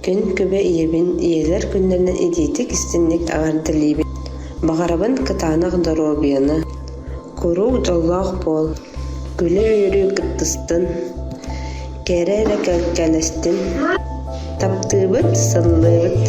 Күн күбэ ийэбин ийэлэр күннэринэн итиитик-истиҥник эҕэрдэлиибин. Баҕарабын кытаанах доруобуйаны, куруук дьоллоох буол, күлэ-үөрүү кыттыстын, кэрэ эрэ кэккэлэстин, таптыыбыт, сыллыыбыт.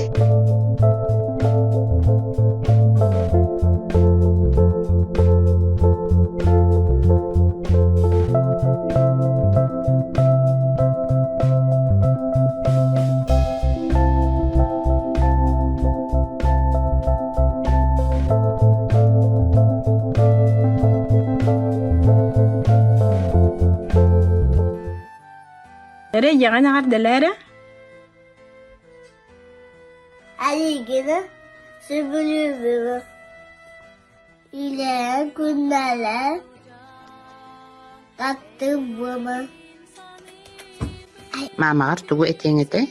Эрэ ийэҕин эҕэрдэлээрэ Алигина сөбүлүүбүн Илээн күннэлээн Таптыыбын Маамаҕар тугу этиэҥ этэй?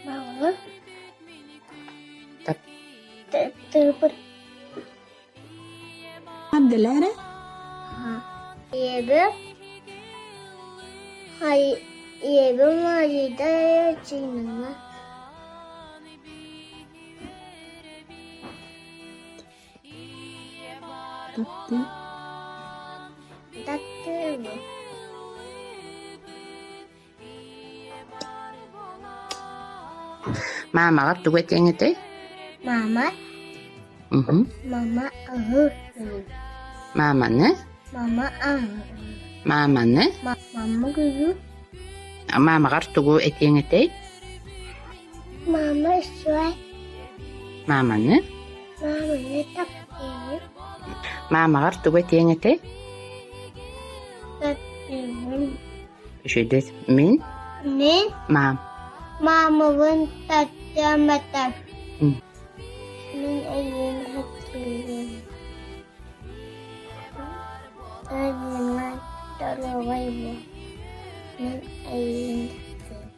Маама Тап Таптыыбын Эҕэрдэлээрэ Ийэбин Ийэбин Мария Ильинична Таптыы Таптыыбын Маамаҕар тугу этиэҥ этэй? Мама Мгм. Мама аһы Мааманы? Мама аһы Мааманы? Мама гыгы Маамаҕар тугу этиэҥ этэй? Мама үчүгэй Мааманы? Мааманы таптыыбын Маамаҕар тугу этиэҥ этэй? Таптыыбын Үчүгэйдик. Мин? Мин Маам. Маамабын таптыам этэ. Мин эйигин таптыыбын. Эйигин доруобай буол. Мин эйигин таптыыбын.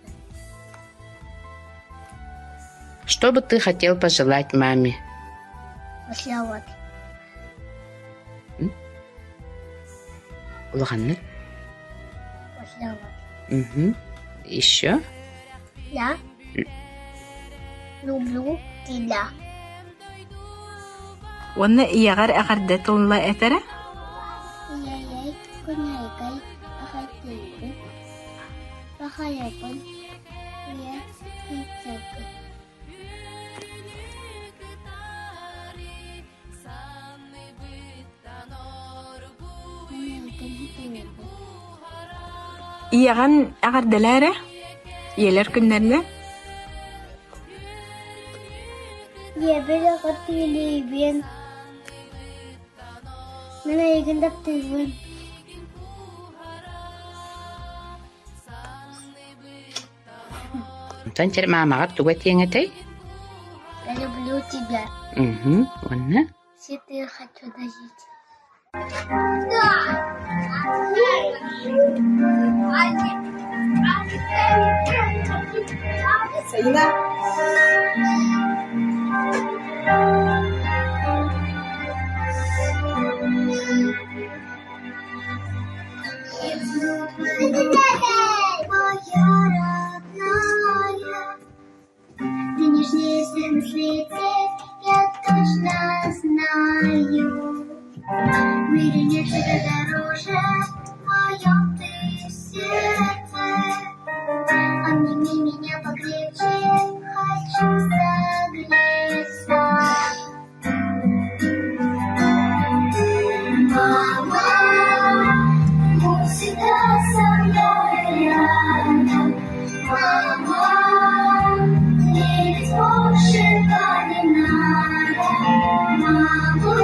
Что бы ты хотел пожелать маме? Поцеловать. Улаханнык? Поцеловать. Угу. Еще? Я люблю тебя. Уонна ийэҕэр эҕэрдэ тылла этэрэ? Ийэйэй, күнэйгэй, эҕэрдиибин, баҕайабын, ийэ сылдьабын. Ийэҕин эҕэрдэлээрэ? Ийэлэр күннэринэ? Ийэбин эҕэрдэлиибин. Мин эйигин таптыыбын. Онтон чэр маамаҕар тугу этиэҥ этэй? Я люблю тебя. Угу. Уонна? Цветы хочу дарить. Саина. Моя родная, ты нежнейшая на свете, я точно знаю. В мире нет тебя дороже, в моем ты сердце. Обними меня покрепче, хочу согреться. Мама, будь всегда со мной рядом. Мама, верить больше не надо. Мама,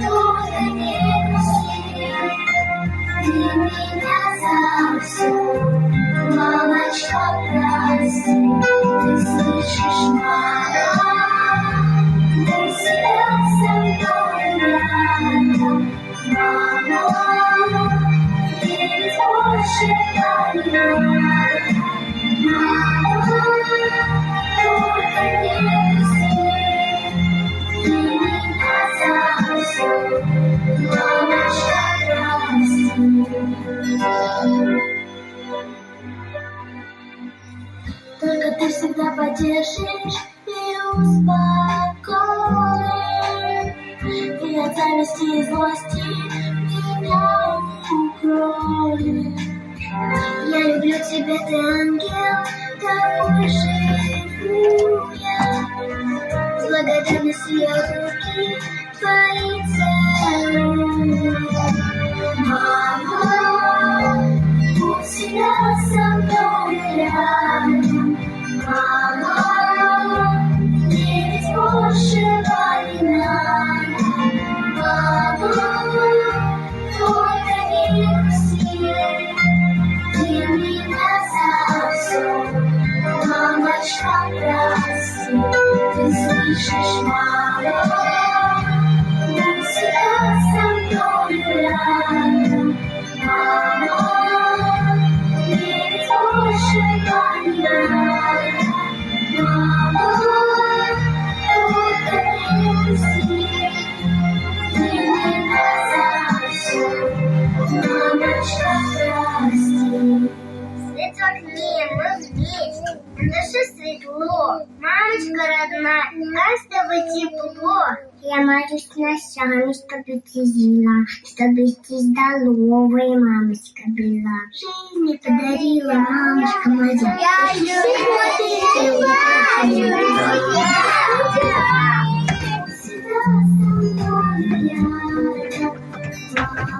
только не грусти, ты меня за всё, мамочка, прости. Ты слышишь, мама, будь всегда со мной рядом. Мама, верить больше не надо. Мама, только не грусти, ты меня за всё, мамочка, прости. Только Ты всегда поддержишь и успокоишь. Ты от зависти и злости меня укроешь. Я люблю тебя, ты ангел, такой живу я. С благодарностью я руки твои целую. Мама, будь всегда со мной рядом. Мама, мне ведь большего не надо. Мама, только не грусти. Ты меня за все, мамочка, прости. Ты слышишь, мама, будь всегда со мной рядом. Мама, мне ведь большего не надо. Мама, только не грусти. Ты меня за все, мамочка, прости. Свет в окне, мы вместе, на душе светло. Мамочка родная, как с тобой тепло. Я молюсь ночами, чтобы ты жила, чтобы ты здоровой, мамочка, была. Жизнь мне подарила мамочка моя. Я люблю Всегда со мной рядом. Мама,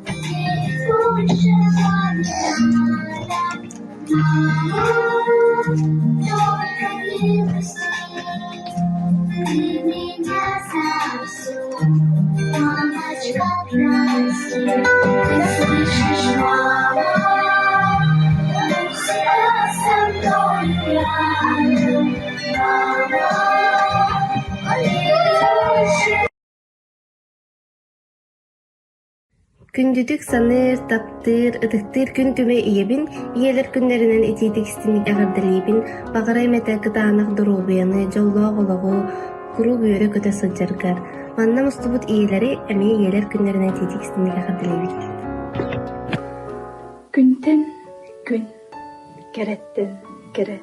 мне большего не надо. Мама, только не грусти. Ты меня за все, мамочка, прости. Ты слышишь, мама, будь всегда со мной рядом. Мама, мне больше Күндүтүк саныыр, таптыыр, ытыктыыр күн күбэй ийэбин, ийэлэр күннэринэн итиитик истиҥник эҕэрдэлиибин, баҕарыам этэ кытаанах доруобуйаны, дьоллоох олоҕу, куруук үөрэ-көтө сылдьаргар. Манна мустубут ийэлэри эмиэ ийэлэр күннэринэн итиитик истиҥник эҕэрдэлиибит. Күнтэн күн, кэрэттэн кэрэ,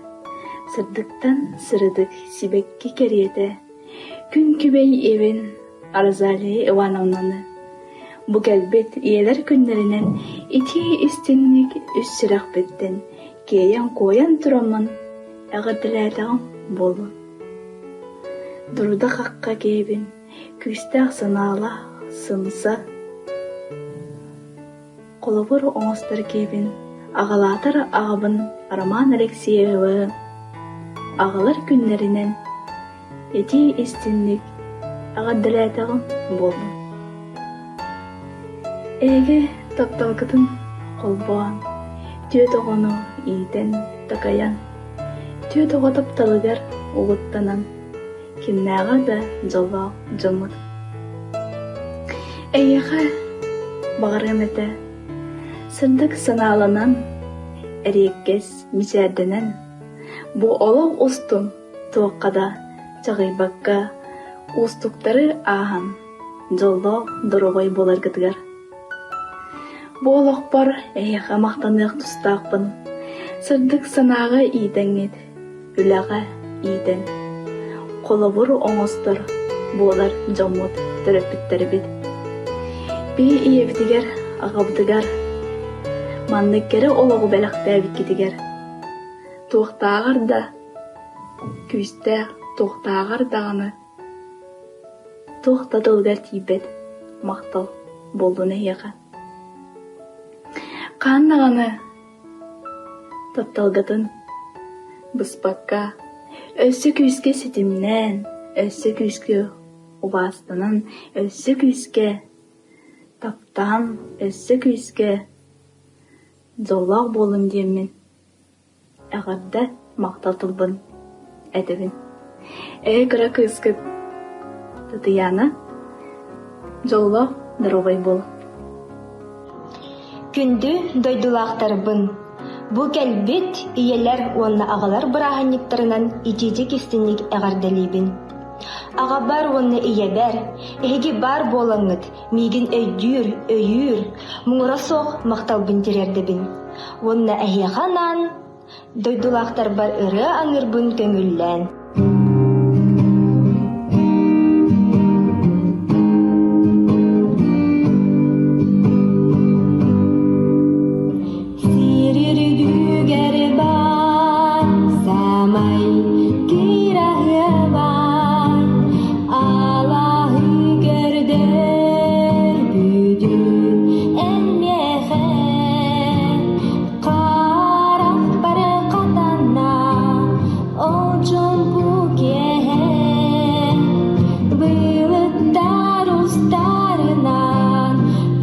сырдыктан сырдык сибэкки кэриэтэ, күн күбэй ийэбин Розалия Ивановнаны бу кэлбит ийэлэр күннэринэн итии истиҥник үс сүрэхпиттэн киэйэн-куойан тураммын эҕэрдэлээтэҕим буоллун. Дурда-хахха киһибин, күүстээх санаалаах, сымса, холобур оҥостор киһибин, аҕалаатар аҕабын Роман Алексеевы аҕалар күннэринэн итии истиҥник эҕэрдэлээтэҕим буоллун. Эһиги тапталгытын холбоон, түөрт оҕону иитэн, такайан, түөрт оҕо тапталыгар угуттанан, кимнээҕэр да дьоллоох дьоммут. Эйиэхэ баҕарыам этэ, сырдык санааланан, эриэккэс мичээрдэнэн, бу олох устун туохха да чаҕыйбакка, уустуктары ааһан, дьоллоох доруобай буоларгытыгар. Бу олохпор эһиэхэ махтаныах тустаахпын, сырдык санааҕа иитэҥҥит, үлэҕэ иитэн, холобур оҥостор буолар дьоммут, төрөппүттэрбит. Биһи ийэбитигэр, аҕабытыгар маннык кэрэ олоҕу бэлэхтээбиккитигэр туохтааҕар да күүстээх, туохтааҕар даҕаны туох да тылыгар тиийбэт махтал буоллун эһиэхэ. Хаан даҕаны тапталгытын быспакка, өссө күүскэ ситимнээн, өссө күүскэ убаастанан, өссө күүскэ таптаан, өссө күүскэ дьоллоох буолун диэммин Эҕэрдэ махтал тылбын этэбин. Ээ кыра кыыскыт Татыйаана дьоллоох доруобай буол. Күндү дойдулаахтарбын! Бу кэлбит ийэлэр уонна аҕалар бырааһынньыктарынан итиитик истиҥник эҕэрдэлиибин. Аҕабар уонна ийэбэр эһиги баар буолаҥҥыт миигин өйдүүр, өйүүр, муҥура суох махталбын тириэрдэбин. Уонна эһиэхэ анаан. Дойдулаахтарбар ырыа аныырбын көҥүллээн. Сир үрдүгэр баар саамай кыраһыабай алаһы көрдөрбүтүн эн миэхэ харахпар хатанна ол чуҥку киэһэ былыттар устарынан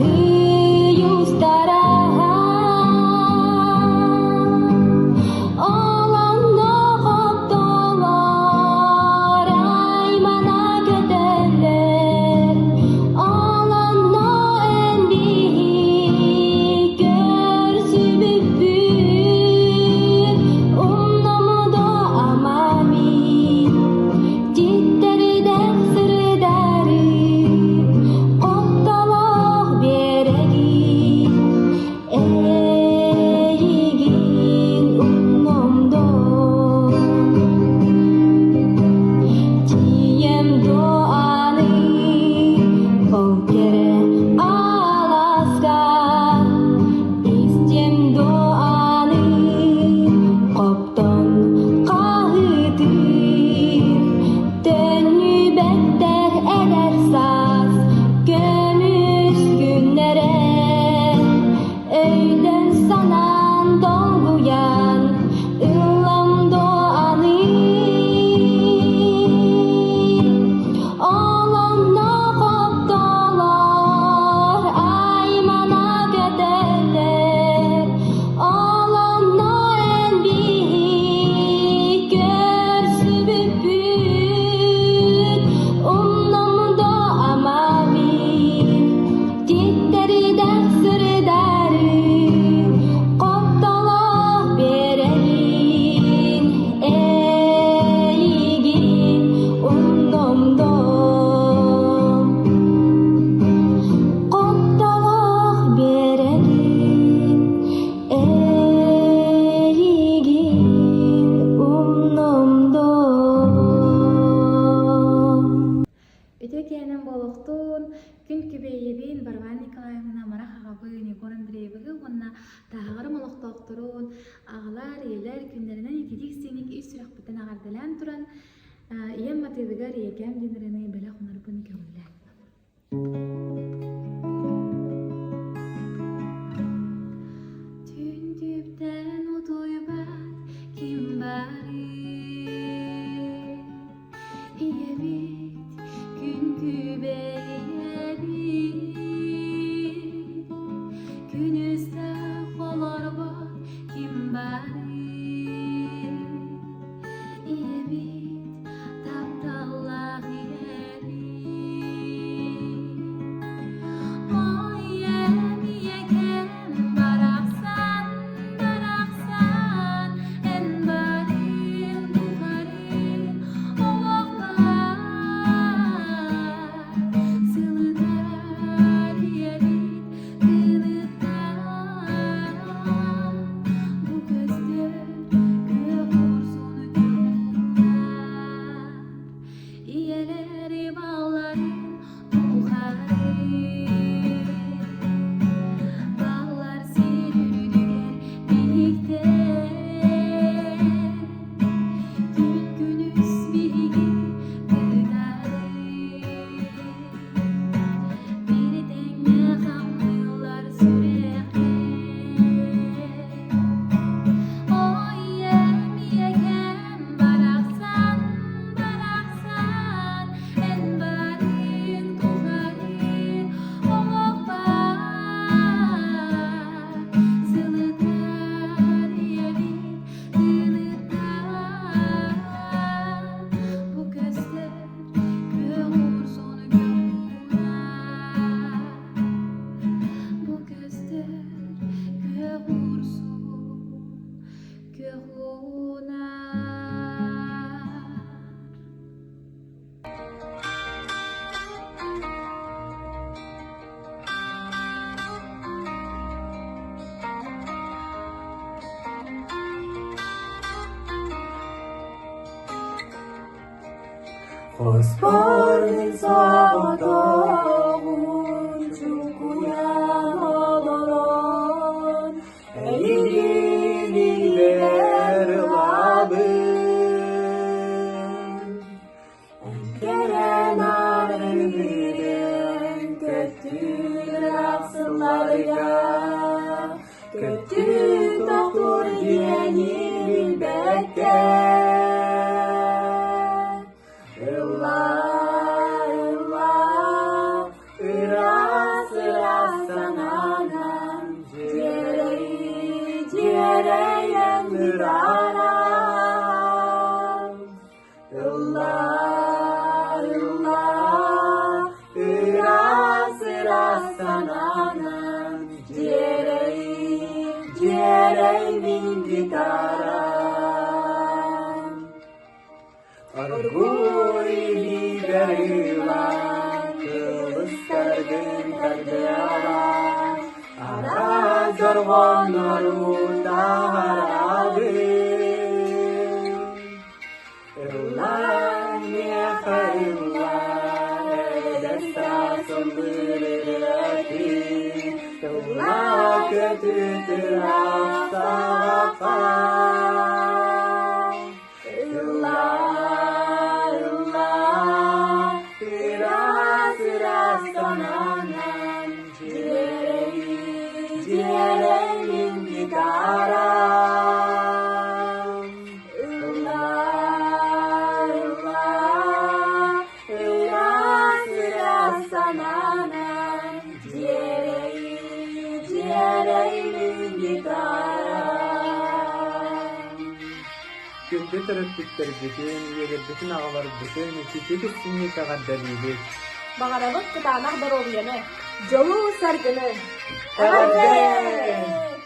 ый устараһан ол онно хоптолор аймана көтөллөр ол онно эн биһи көрсүбүппүт умномудо амамин Титтердэх сырдары хоптолоох биэрэгин эйигин умномдо Тиийэм дуо аны ол кэрэ алааска истиэм дуо аны хоптон хаһыытыыр төннүбэттэр эдэр саас көмүс күннэрэ Өйтөн-санаан долгуйан ыллам дуо аны Ол онно хоптолор аймана көтөллөр Ол онно эн биһи көрсүбүппүт Умнам да амамин Титтердэх сырдары хоптолоох биэрэрин эйигин умномдом Хоптолоох биэрэрин эйигин умномдом Үтүө киэһэнэн буолуохтун, күн күбэйэбин Варвара Николаевна Марах аҕабын Егор Андреевиһы уонна Тааһаҕарым олохтоохторун, аҕалар, ийэлэр күннэринэн ититик-истиҥник ис сүрэхпиттэн эҕэрдэлээн туран, ийэм матыыбыгар ийэкээм диэн ырыаны бэлэх уунарбын көҥүллээн. Түн утуйбат ким барый Ийэбит күн күбэй ийэбит Күнүс да олорбот ким барый Ийэбит тапталлаах ийэбит. Хоспор мин соҕотоҕун чуҥкуйан олорон эйигин илиибэр ылабын. Кэрэн арыгырын көттүн ахсылларга көттүн тохтуур диэни билбэккэ Ыллаа, ыллаа, ыраас, ыраас санаанан дьиэрэй, дьиэрэйэн ырааран. Ыллаа, ыллаа, ыраас, ыраас санаанан дьиэрэй, дьиэрэй мин гитарам. Оргууй илиибэр ылан, кылыстаргын тардыалаан, араас дорҕооннору таһаарабын. Ыллаан миэхэ ыллаан, эдэр саас ыллыыр ырыатын, ыллаа көтүт ыраах саҕахха. Ыллаа, ыллаа, ыраас, ыраас санаанан дьиэрэй, дьиэрэй мин гитарам. Ыллаа, ыллаа, ыраас, ыраас санаанан дьиэрэй, дьиэрэй мин гитарам. Күндү төрөппүттэрбитин, ийэлэрбитин, аҕаларбытын ититик истиҥник эҕэрдэлиибит! Баҕарабыт кытаанах доруобуйаны, дьолу-саргыны! Эҕэрдэ!